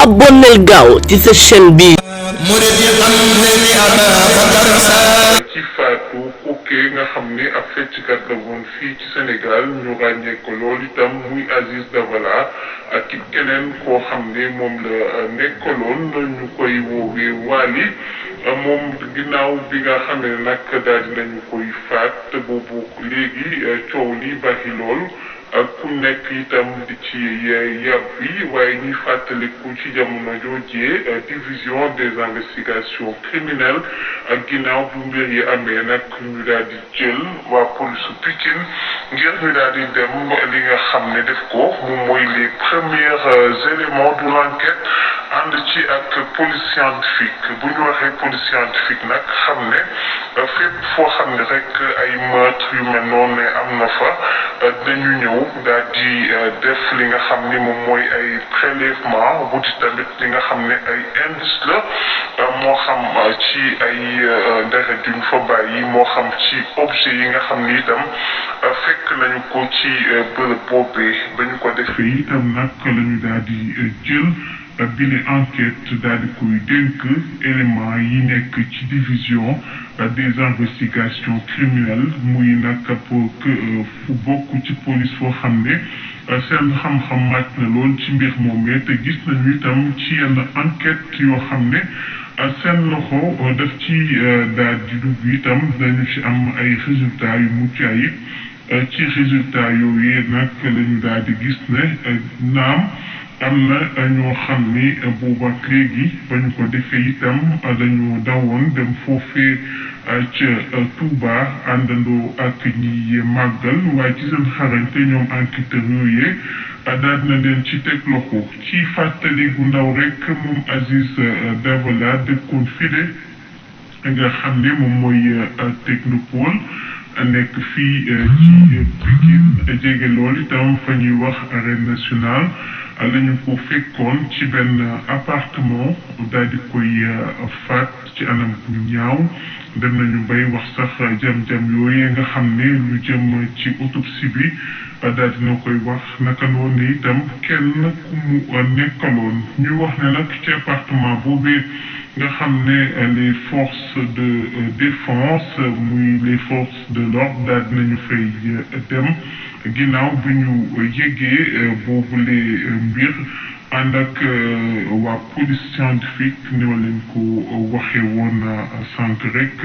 abonneel gaaw ci sa chaîne bi ci faatu kookee nga xam ne ab fecckat la woon fii ci Sénégal ñu ràññee ko loolu itam muy Aziz Dabala ak it keneen koo xam ne moom la nekkaloon ñu koy woowee Wally moom ginnaaw bi nga xam ne nag daal dinañu koy faat boobu léegi coow li bari lool ku nekk itam di ci yàb bi waaye ñuy fàttaliku ci jamono joojee division des investigations criminelles ak ginnaaw bu mbir yi amee nag ñu daal di jël waa police Pikine ngir ñu daal di dem li nga xam ne def ko moom mooy les premiers éléments de l'enquête ànd ci ak police scientifique bu ñu waxee police scientifique nag xam ne fépp foo xam ne rek ay meurtre yu mel noonu am na fa dañu ñëw daal di def li nga xam ni moom mooy ay prélèvement bu di tamit li nga xam ne ay indice la moo xam ci ay deret yuñ fa bàyyi moo xam ci objet yi nga xam ni itam fekk nañu ko ci bërëb boobee ba ñu ko defee itam nag la ñu daal di jël bile enquête daal di koy dénk élément yi nekk ci division des investigations criminelles muy nag pour que fu bokk ci police foo xam ne seen xam-xam màcc na lool ci mbir moomee te gis nañu itam ci yenn enquête yoo xam ne seen loxo daf ci daal di dugg itam dañu ci am ay résultats yu mucc ayib ci résultats yooyu nag la ñu daal di gis ne naam am na ñoo xam ni boobu ak léegi ba ñu ko defee itam dañu dawoon dem foofee ca Touba àndandoo ak ñi màggal waaye ci seen xarañte ñoom enquêteurs yooyee daal na leen ci teg loxo ci fàttali gu ndaw rek moom Aziz Dabala dëkkoon file nga xam ne moom mooy technopole nekk fii ci Pikine jege lool itam fa ñuy wax arène nationale lañu ko fekkoon ci benn appartement daal di koy faat ci anam bu ñaaw dem nañu bay wax sax jam-jam yooyu nga xam ne lu jëm ci autopsie bi daal dina koy wax naka noonu itam kenn ku mu nekkaloon ñu wax ne nag ci appartement boobee nga xam ne les forces de défense muy les forces de l'ordre daal dinañu fay dem ginnaaw bi ñu yégee boobule mbir ànd ak waa police scientifique ni ma leen ko waxee woon sànq rek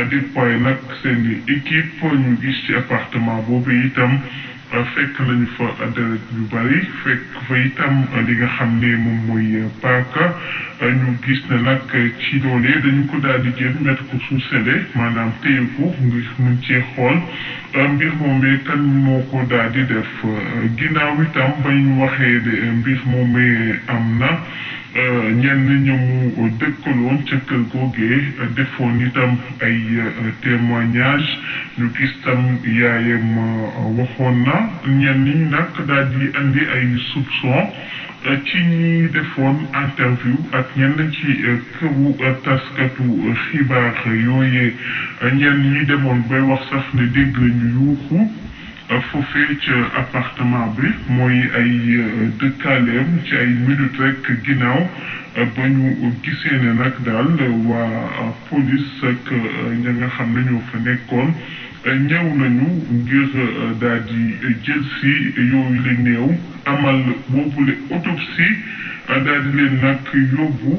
déployé nag seen équipe ñu gis ci appartement boobu itam fekk nañu fa deret yu bari fekk fa itam li nga xam ne moom mooy paaka ñu gis ne nag ci loolee dañu ko daal di jël mettre ko sous scellé maanaam téye ko ngir mun cee xool mbir moomee kan moo ko daal di def ginnaaw itam ba ñu waxee de mbir moomee am na ñenn ñamu dëkkaloon ca kër googee defoon itam ay témoignage ñu gis tam yaayam waxoon na ñenn ñi nag daal di andi ay soupçon ci ñi defoon interview ak ñenn ci këru taskatu xibaar yooyee ñenn ñi demoon bay wax sax ne dégg ñu yuuxu foofee ca appartement bi mooy ay dëkkaaleem ci ay minutes rek ginnaaw ba ñu gisee ne nag daal waa police ak ña nga xam ne ñoo fa nekkoon ñëw nañu ngir daal di jël si yooyu la néew amal boobule autopsie daal di leen nag yóbbu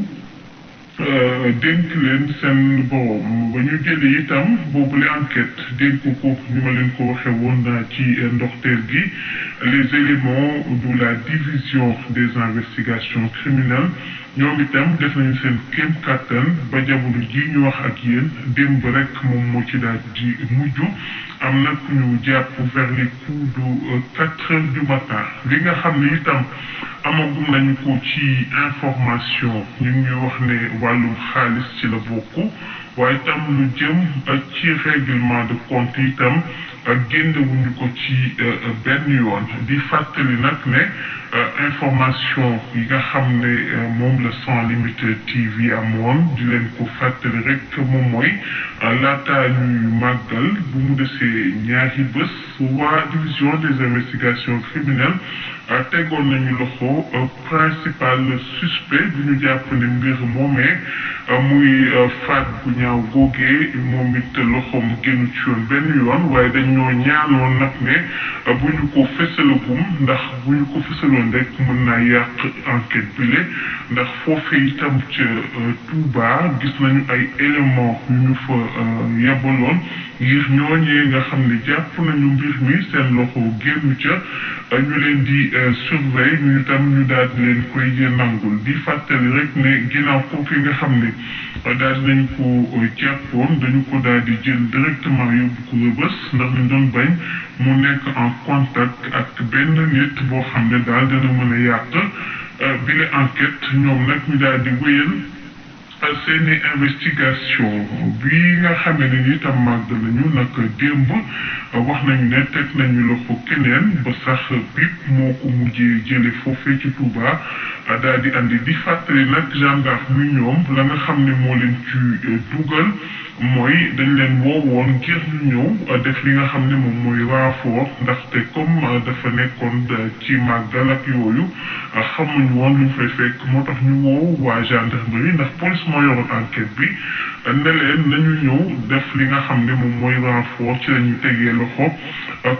dénk leen seen borom ba ñu jëlee itam boobule enquête dénk ko ni ma leen ko waxee woon ci ndoxteel gi les éléments de la division des investigations criminelles ñoom itam def nañu seen kéem kattan ba jamono ji ñu wax ak yéen démb rek moom moo ci daal di mujj am nag ñu jàpp vers les coups de 4 heures du matin li nga xam ne itam amagum nañu ko ci information ñu ngi wax ne wàllum xaalis ci la bokk waaye itam lu jëm ci règlement de compte itam génnewuñu ko ci benn yoon di fàttali nag ne information yi nga xam ne moom la Sans Limites TV amoon di leen ko fàttali rek moom mooy laata ñuy màggal bu mu desee ñaari bés waa division des investigations criminelles tegoon nañu loxo principal suspect bi ñu jàpp ne mbir moomee muy faat bu ñaaw googee moom it loxoom génn ci yoon benn yoon waaye dañoo ñaanoon nag ne bu ñu ko fësalagum ndax bu ñu ko fësaloon rek mën naa yàq enquête bile ndax foofee itam ca Touba gis nañu ay éléments yu ñu fa yebaloon ngir ñooñee nga xam ne jàpp nañu mbir mi seen loxo génn ca ñu leen di surveiller ñu itam ñu daal di leen koy nangul di fàttali rek ne ginnaaw kooku nga xam ne daal di nañ ko jàppoon dañu ko daal di jël directement yóbbu ko Rebeuss ndax ñu doon bañ mu nekk en contact ak benn nit boo xam ne daal dana mën a yàq bile enquête ñoom nag ñu daal di wéyal seeni investigation bi nga xamee ne ni tam màgg nañu nag démb wax nañu ne teg nañu loxo keneen ba sax bip moo ko mujjee jële foofee ci Touba daal di andi di fàttali nag gendarme yi ñoom la nga xam ne moo leen ci dugal mooy dañ leen woowoon ngir ñu ñëw def li nga xam ne moom mooy renfort ndaxte comme dafa nekkoon ci màggal ak yooyu xamuñ woon luñ fay fekk moo tax ñu woow waa gendarmerie ndax police moo yoroon enquête bi ne leen nañu ñëw def li nga xam ne moom mooy renfort ci lañu tegee loxo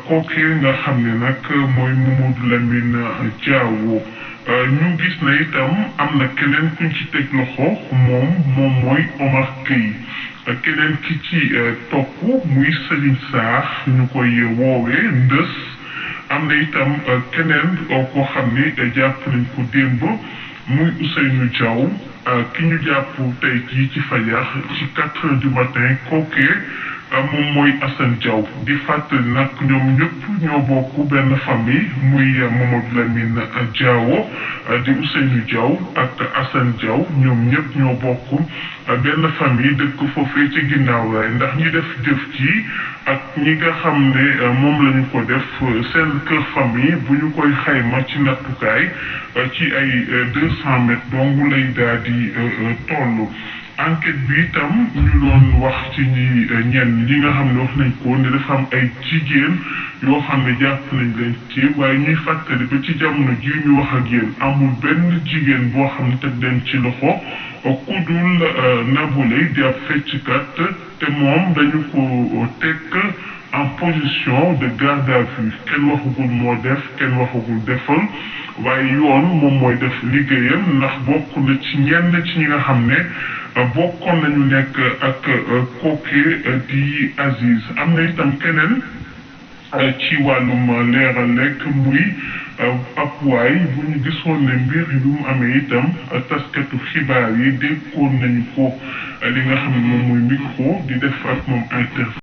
kookee nga xam ne nag mooy Mamadou Lamine Diawo ñu gis na itam am na keneen kuñ ci teg loxo moom mooy Omar Gueye keneen ki ci topp muy Serigne Sarr ñu koy woowee Ndës am na itam keneen koo xam ni jàpp nañ ko démb muy Ousseynou Diaw ki ñu jàpp tey jii ci fajar ci 4 heures du matin kookee moom mooy Assane Diaw di fàttali nag ñoom ñëpp ñoo bokk benn famille muy Mamadou Lamine Diawo di Ousseynou Diaw ak Assane Diaw ñoom ñëpp ñoo bokk benn famille dëkk foofee ci ginnaaw lay ndax ñi def jëf ji ak ñi nga xam ne moom la ñu ko def seen kër famille bu ñu koy xayma ci nattukaay ci ay 200 mètres dong lay daal di toll. enquête bi itam ñu doon wax ci ñenn ñi nga xam ne wax nañ ko ne dafa am ay jigéen yoo xam ne jàpp nañ leen ci waaye ñuy fàttali ba ci jamono ji ñu wax ak yéen amul benn jigéen boo xam ne teg leen ci loxo ku dul Nabou Leye di ab fecckat te moom dañu ko teg en position de garde à vue kenn waxagul moo def kenn waxagul defal waaye yoon moom mooy def liggéeyam ndax bokk na ci ñenn ci ñi nga xam ne bokkoon nañu nekk ak kooke di Aziz am na itam keneen ci wàllum leeral lekk muy ab waay bu ñu gisoon ne mbir yu mu amee itam taskatu xibaar yi déggoon nañu ko li nga xam ne moom muy micro di def ak moom interview